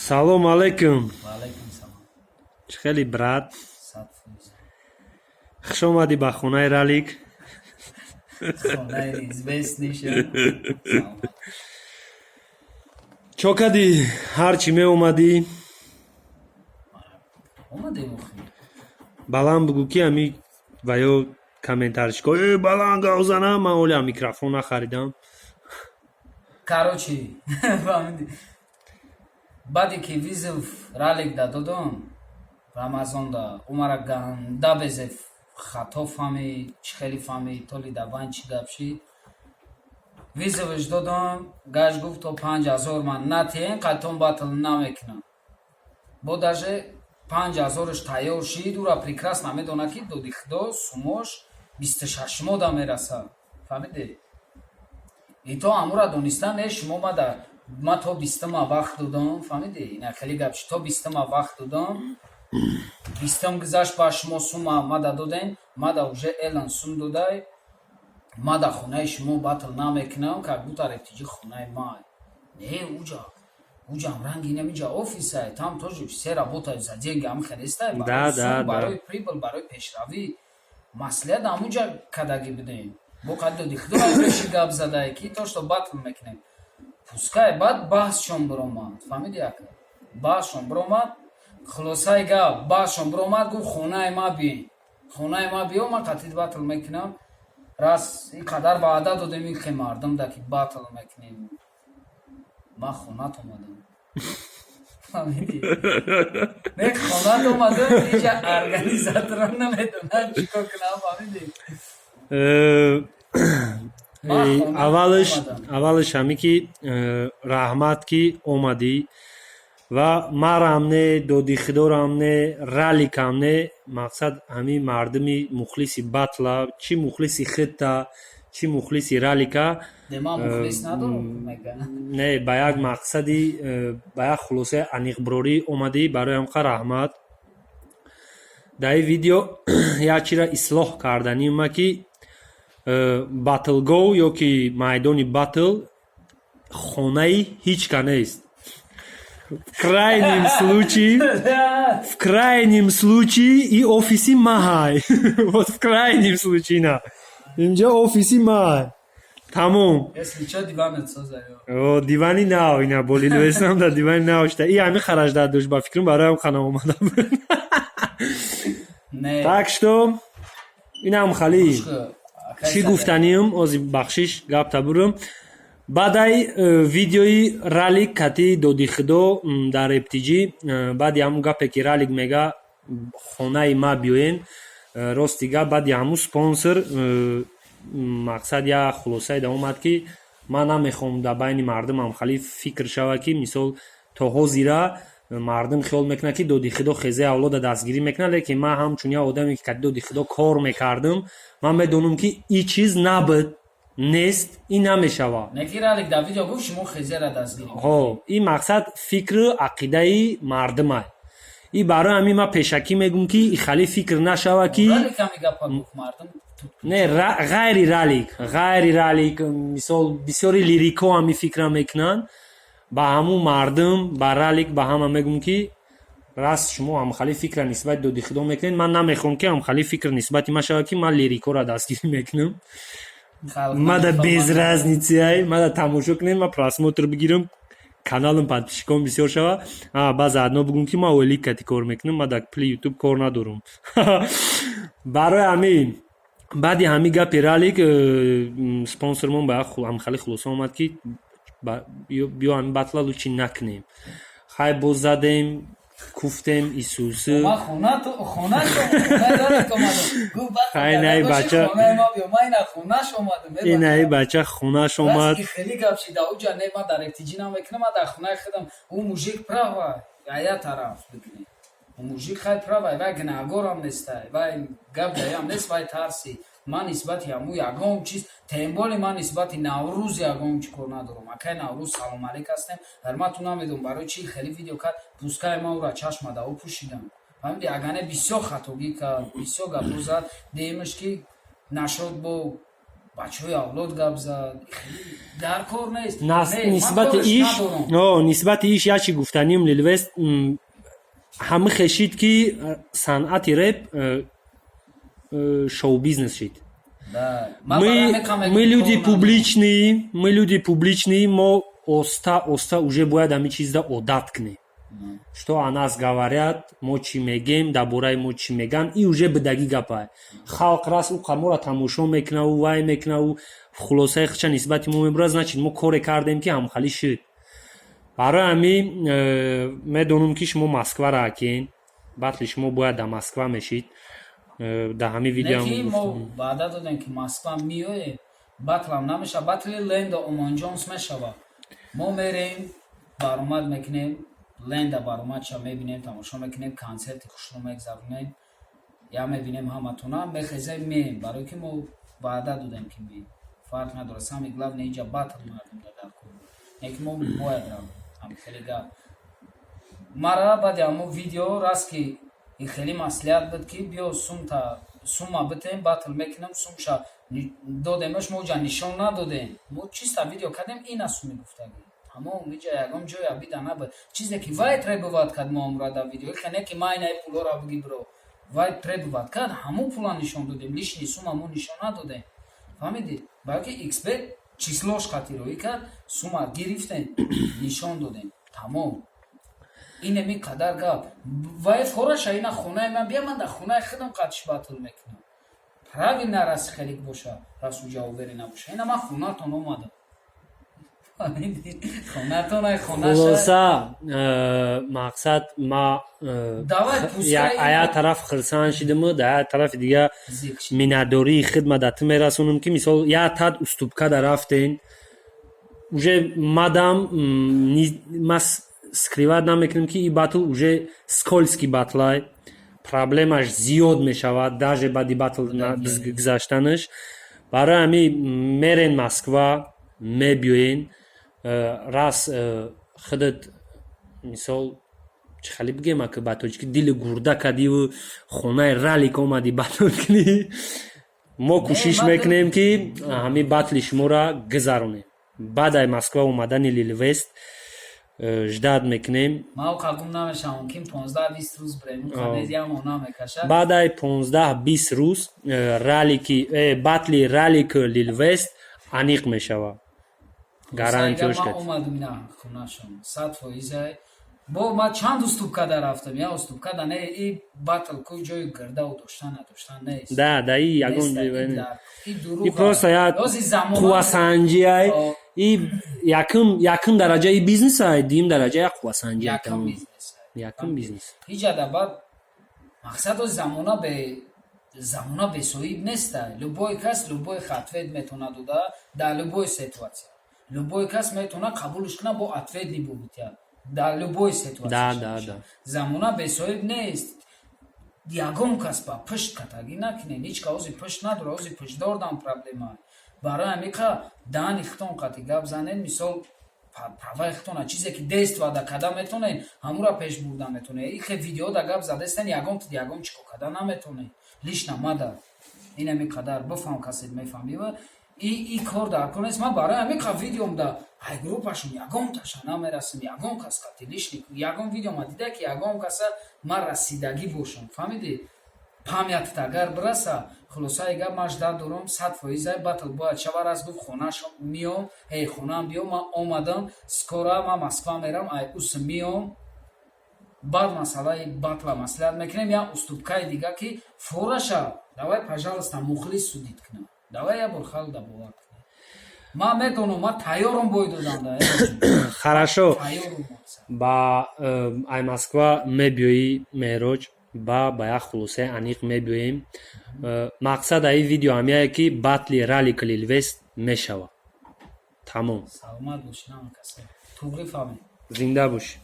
Салом алейкум. Ва алайкум салом. Чӣ хели, брат? 100%. Хуш омадӣ ба хонаи Ралик. Хонаи известный ша. Саломат. Чо кадӣ? Ҳар чӣ меомадӣ? Омадем охи. Баланд бугӯ, ки ами ва ё комментарийщик о э баланд гав зана. Ман оля микрофон нахаридам. Короче, фаҳмидӣ. Баъде ки вызов Ралик да додам, Рамазонда, умара ганда безев хато фаҳмид, чӣ хеле фаҳмид, толи давайн чӣ гап шид. Вызов ш додам, гаш гуфт, то 5000 ман натиен, қайтон батл намекунам. Бо даже 5000-ш тайёр шид, ура прекрасно медонад, ки доди худо сумош 26-мода мерасад. Фаҳмидед? И то амура дониста не, шумо мада ма то 20-ма вақт додам, фаҳмидӣ? Ина хеле гап шид, то 20-ма вақт додам, 20-м гузашт, ба шумо сума мада додем, мада уже элан сум додай, ма дар хонаи шумо батл намекунам, как будто рефтиҷи хонаи май. Не, уҷа уҷам ранги инамиҷа офисай, там тоже все работают за деньги, ам хелестай барои прибыль, барои пешравӣ. Маслиҳат ҳамуҷа кадаги будем. Бо қад доди худо пеши гап задае, ки то что батл мекунем. Пускай баъд баҳсшон биромад, фаҳмиди, ака? Баҳсшон биромад, хулосаи гап, баҳсшон биромад, гуфт, хонаи ма биен, хонаи ма биё, ман қатид батл мекунам. Рас ин қадар ваъда додем ин хе мардум да, ки батл мекунем. Ман хонат омадам, фаҳмидӣ? Не, хонат омадам, иҷа организаторон намедонанд чӣ кор кунам, фаҳмидӣ? Аввалаш, аввалаш ҳаме ки раҳмат, ки омадӣ, ва марам не, доди худорам не, Раликам не. Мақсад, ҳамин мардуми мухлиси батла, чӣ мухлиси хитта, чӣ мухлиси Ралика. Не, ба як мақсади, ба як хулосаи аниқбирорӣ омадӣ, барои ҳамқа раҳмат. Дар ин видео як чизра ислоҳ карданима, ки батлгоҳ ё ки майдони батл хонаи ҳеҷ ка нест. В крайнем случае, в крайнем случае и офиси маҳай. Вот в крайнем случае на инҷа офиси маҳай, тамом. Дивани нав ина болилвесам дар дивани нав шуда, и ҳами хараждар дошт, ба фикрам, бароям хана омада. Так что инам хали чӣ гуфтаниюм, ози бахшиш, гапта бурам. Баъдай видеои Ралик кати доди худо дар рептиҷӣ, баъди ҳамун гапе, ки Ралик мега, хонаи ма биёен, рости гап, баъди ҳамун спонсор, мақсад, як хулосае да омад, ки ман намехоҳам дар байни мардумам хали фикр шава, ки мисол то ҳозира мардум хиёл мекунад, ки доди худо хезаи авлода дастгирӣ мекунад. Лекин ман ҳамчун як одаме, ки кати доди худо кор мекардам, ман медонам, ки ин чиз набуд, нест, ин намешавад. Ҳо, ин мақсад фикру ақидаи мардумай. И барои ҳамин ман пешакӣ мегӯм, ки хали фикр нашава, ки не, ғайри Ралик, ғайри Ралик, мисол, бисёри лирико ҳамин фикра мекунанд. Ба ҳамун мардум, ба Ралик, ба ҳама мегӯм, ки раст шумо ҳамхали фикра нисбати доди худо мекунед. Ман намехоҳам, ки ҳамхали фикр нисбати ман шавад, ки ман лирикоро дастгирӣ мекунам. Мада без разницы ай, мада тамошо кунем, ман просмотр бигирам, каналам подписчикон бисёр шава. Баъзе одно бугум, ки ман ойлик кати кор мекунам, ман дар пули Ютуб кор надорам. Барои ҳамин, баъди ҳамин гапи Ралик, спонсормон ба ҳамхали хулоса омад, ки биё, ҳамин батла лучше накунем. Хай, боз задем, куфтем исусы. Хай, наи бача, инаи бача хонаш омад. Хеле гап шида уҷа, не, ман дар FTG намекунам, ман дар хонаи худам. Ӯ мужик права, ая тараф бигирем, мужик хай права, вай гунаҳгорам нестай, вай гап даям нест, вай тарси. Ман нисбати ҳаму ягон чиз, тем более ман нисбати Наврӯз ягон чи кор надорам. Акай Наврӯз, салом алейк ҳастем. Ҳурмату намедонам, барои чи хеле видео кард. Пускай ман ӯра чашма да ӯ пӯшидам, фаҳмиди? Агане бисёр хатогӣ кард, бисёр гапҳо зад, деемаш ки нашод бо. Бачаҳои авлод гап зад, дар кор нест. Нисбати иш, нисбати иш як чи гуфтаним, Лилвест, ҳама хешид, ки санъати реп шоу-бизнес шид. Мы люди публичные, мы люди публичные, мо оста оста уже бояд ҳамин чизда одат кунем. Что о нас говорят, мо чӣ мегем, дар бораи мо чӣ меган, и уже бидагӣ гапа. Халқ рас ӯ қамора тамошо мекунаву вай мекунаву хулосаи худша нисбати мо мебурад, значит, мо коре кардем, ки ҳамхалӣ шуд. Барои ҳамин медонам, ки шумо Москвара акен, батли шумо бояд дар Москва мешид. Дар ҳамин видео мо ваъда додем, ки Москва меоем, батлам намешава, батли Ленда Омонҷонс мешава. Мо мерем, баромад мекунем, Ленда баромадша мебинем, тамошо мекунем, консерти хушро мегзаронем, я мебинем ҳаматона, мехезем, меем, барое ки мо ваъда додем, ки меем. Фарқ надорад, самое главное, инҷа батл мардум дар кор не, ки мо бояд равем. Хеле гап мара баъди ҳамо видео раст, ки и хеле маслиҳат буд, ки биё, сумта сума битем, батл мекунам. Сумша додемаш, мо ҷа нишон надодем, мо чиста видео кардем. Ина суми гуфтагӣ ҳамон иҷа ягон ҷоя бида набуд. Чизе ки вай требовать кард, мо амра дар видео хе не, ки ман инаи пулора буги биро, вай требовать кард, ҳамон пула нишон додем, лишний сума мо нишон надодем, фаҳмидӣ? Балки эксперт числош қатироӣ кард, сума гирифтем, нишон додем, тамом. Инеми қадар гап. Вай фораша ина хонаи ман бия, ман дар хонаи худам қатиш батл мекунам. Правильно, раси хелик боша, расу ҷавобери набоша. Ина ман хонатон омадам. Хулоса, мақсад, ма ая тараф хирсан шидиму, да я тарафи дига миннатдории хидма да ту мерасонам, ки мисол я тад уступка да рафтен. Уже мадам ма скрывать намекунем, ки и батл уже скользкий батлай, проблемаш зиёд мешавад даже баъди батл гузаштанаш. Барои ҳамин мерен Москва, мебиёен, рас худат, мисол, чӣ хеле бигем, ака, ба тоҷикӣ, дили гурда кардиву хонаи ралик омадӣ батл кунӣ. Мо кӯшиш мекунем, ки ҳамин батли шуморо гузаронем. Баъд ай Москва омадани Лилвест ждать мекунем. Баъд ай 15-20 рӯз ралики батли ралик Лилвест аниқ мешавад. Гарантиёш. Бо ма чанд уступка да рафтам, я уступка да не, и батл ку ҷои гирдау доштан надоштан нест. Да, и ягон и просто я қуввасанҷиай, и якум дараҷаи бизнесай, дуюм дараҷа як қуввасанҷи. Якум бизнес. Ҳиҷада баъд мақсад замона бе замона бесоҳиб неста. Любой кас любой ответ метавона дода дар любой ситуация, любой кас метавона қабулш кунад, бо ответ нибубитя дар любой ситуация. Замона бесоҳиб нест. Ягон кас ба пушт катагӣ накунед, ҳеҷ ка ози пушт надора, ози пуштдордам проблема. Барои ҳамиқа даҳани хитон қати гап занед, мисол, праваи хитона, чизе ки действовать када метонед, ҳамура пеш бурда метонед. Ихе видеода гап задестен, ягон ягон чико када наметонед. Лично мада инами қадар бифаҳм, касед мефаҳмива, и кор дар кор нест. Ман барои ҳамиқа видеомда ай группашон ягон таша намерасем, ягон кас қати лишний ягон видео ма дида, ки ягон каса ман расидагӣ бошам, фаҳмидӣ? Памятат агар бираса. Хулосаи гап, ман ждать дорам, 100%-ай батл бояд шава. Раз гуфт, хонашо миём, эй, хонаам биём, ман омадам. Скоро ман Москва мерам, ай ус миём, баъд масъалаи батла маслиҳат мекунем. Як уступкаи дига, ки фораша давай, пожалуйста, мухлис судить кунам, давай як бор халда бовар кунем. Ман медонам, ман тайёрам бой доданда. Хорошо, ба ай Москва мебиёӣ, Меҳроҷ, ба як хулосаи аниқ мебиёем. Мақсад аи видео ҳамяе, ки батли ралик Лилвест мешавад, тамом. Саломат бошӣ, туғри фаҳмед. Зинда бошӣ.